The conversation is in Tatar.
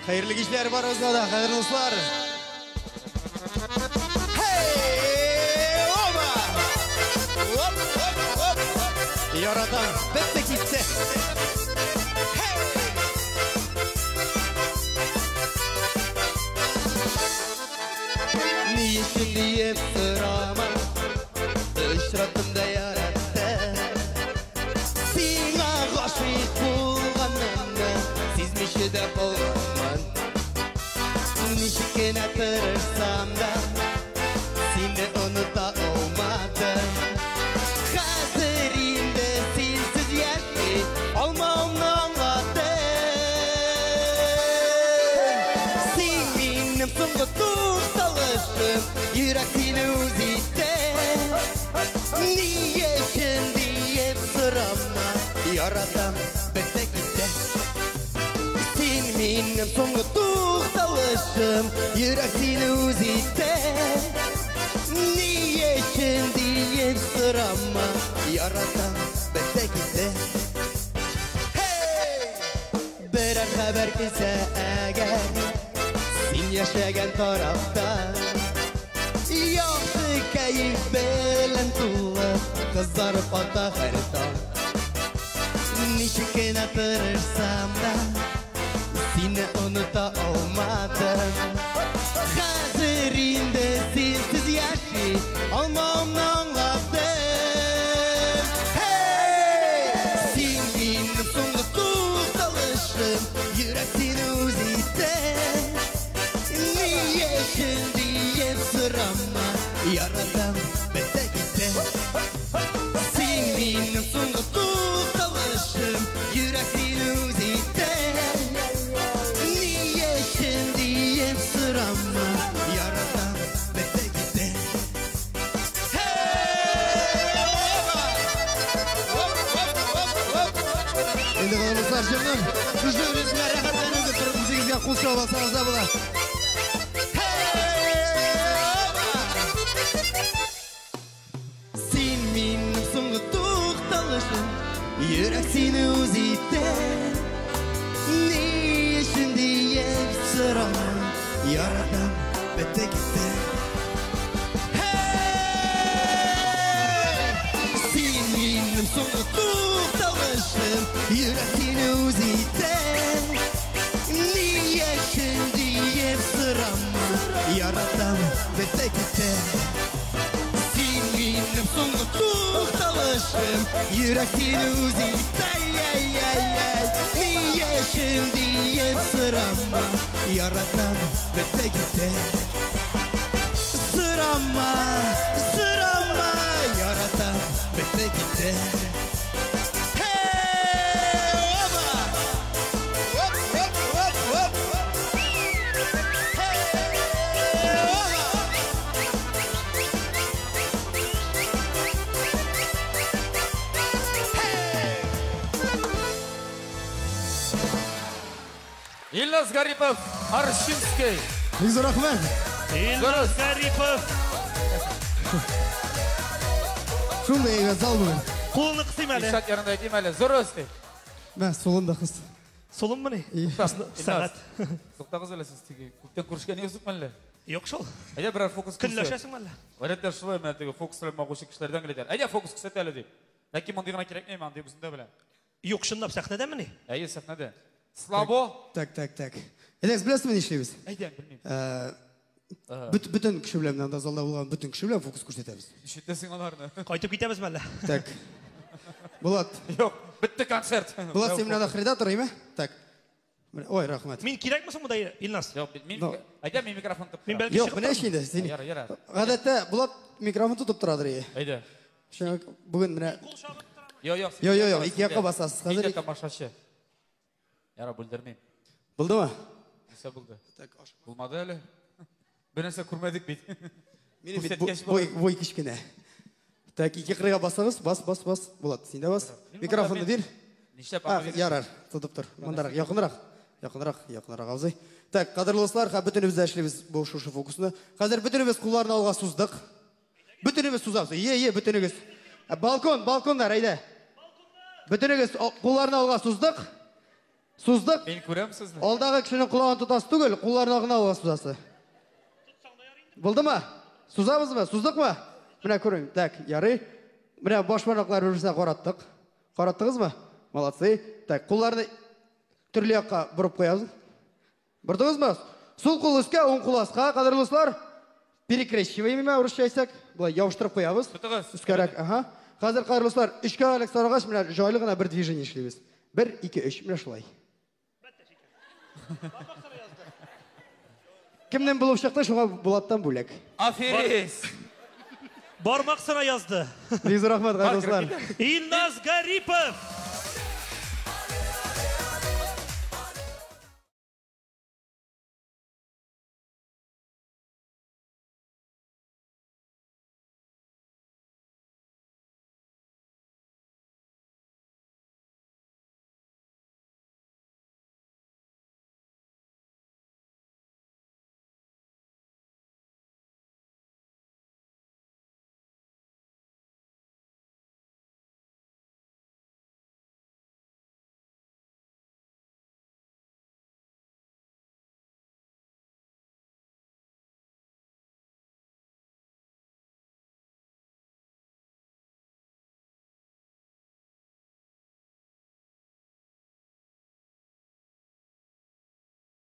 Хәерле кичләр барыгызга да, кадерле дуслар. Hey! Оба! Оп, оп, оп. Яратам, бетте китте. Hey! Ни өчен диеп сорама, очраттым да яраттым. Сиңа гашыйк булганымны сизмичә дә калганмын. Ничек кенә тырышсам да, сине оныта алмадым. Хәзер инде синсез яши алмавымны аңладым. Син минем соңгы тукталышым, йөрәк сине үз итте. Ни өчен диеп сорама, яратам, бетте китте. Син минем соңгы тукталышым, йөрәк сине үз итте. Ни өчен диеп сорама, яратам, бетте китте. Hey! Берәр хәбәр килсә әгәр, син яшәгән тарафтан, якты кәеф белән тулып, кызарып ата һәр таң. Ничек кенә тырышсам да, сине оныта алмадым. Хәзер инде синсез яши алмавымны аңладым. Hey! Син минем соңгы тукталышым, йөрәк сине үз итте. Ни өчен диеп сорама, яратам, бетте китте. Син минем соңгы тукталышым, йөрәк сине үз итте. Ни өчен диеп сорама, яратам, бетте китте. Hey! Оп, оп, оп, оп. Инде кадерле җырның шушы өлешенә рәхәтләнеп торып үзегезгә кул чабып алсагыз да була. Син минем соңгы тукталышым, йөрәк сине үз итте. Ни өчен диеп сорама, яратам, бетте китте. Hey! Син минем соңгы тукталышым, йөрәк сине үз итте. Ни өчен диеп сорама, яратам, бетте китте. Син минем соңгы тукталышым, йөрәк сине үз итте. Ни өчен диеп сорама, яратам, бетте китте. Сорама, сорама, яратам, бетте китте. Hey! Оба! Оп, оп, оп, оп. Hey! Оба! Ильназ Гарипов, Аршинский. Бик зур рәхмәт. Ильназ Гарипов. Шундый әйбәт зал бүген. Кулыңны кысыйм әле. Илшат янында әйтим әле. Зур өсте. Мә, сулын да кыс. Солыммыни? Сәгать. Туктагыз әле сез теге. Күптән күрешкән юксызмы әллә? Юк шул. Әйдә берәр фокус күрсәт. Көнләшәсеңме әллә? Гадәттә шулай менә теге фокус белән багучы кешеләрдән гел әйтәләр. Әйдә фокус күрсәт әле дип. Ләкин мондый гына кирәкми, андый үзендә белә. Юк, чынлап сәхнәдәмени? Әйе, сәхнәдә. Слабо. Так, так, так. Әйдәгез, беләсезме нишлибез? Әйдә, белмим. Бөтен кеше белән монда залда булган бөтен кеше белән фокус күрсәтәбез. Ишетәсең аларны. Кайтып китәбезме әллә? Так. Булат. Юк, бетте концерт. Булат, син менә редактор, име? Так. Ой, рәхмәт. Мин кирәкме соң монда, Илназ? Юк, мин әйдә мин микрофон тотып. Мин бәлки Юк, менә инде син. Ярар, ярар. Гадәттә Булат микрофон тотып торадыр ие. Әйдә. Шуңа бүген менә Юк, юк. Юк, юк, юк, ике якка басасыз. Хәзер Хәзер тамашачы. Яра, бүлдермим. Булдымы? Нәрсә булды? Так, Булмады әле. Бер нәрсә күрмәдек бит. Минем бит бой кечкенә. Так, ике кырыйга басыгыз, бас, бас, бас. Булат, син дә бас. Микрофонны бир. Нишләп? Ярар, тотып тор. Мондарак, якынрак. Якынрак, якынрак абзый. Так, кадерле дуслар, бөтенебез дә эшлибез бу шушы фокусны. Хәзер бөтенебез кулларны алга суздык. Бөтенебез сузабыз. Е, е, бөтенегез. Балкон, балконнар, әйдә. Бөтенегез кулларны алга суздык. Суздык. Мин күрәм сезне. Алдагы кешенең колагын тотасы түгел, кулларына гына алга сузасы. Булдымы? Сузабызмы? Суздыкмы? Менә күрим. Так, ярый. Менә баш бармаклар бер-берсенә караттык. Караттыгызмы? Молодцы. Так, кулларны төрле якка борып куябыз. Бордыгызмы? Сул кул өскә, уң кул аска, кадерле дуслар. Перекрещиваем имә, урысча әйтсәк. Болай ябыштырып куябыз. Тотыгыз. Өскәрәк, ага. Хәзер, кадерле дуслар, өчкә әлек сарагач, менә җайлы гына бер движение эшлибез. Бер, ике, өч, менә шулай. Кемнән булып чыкты, шуңа Булаттан бүләк. Аферис! Бармак сына язды. Бик зур рәхмәт, кадерле дуслар. Илназ Гарипов!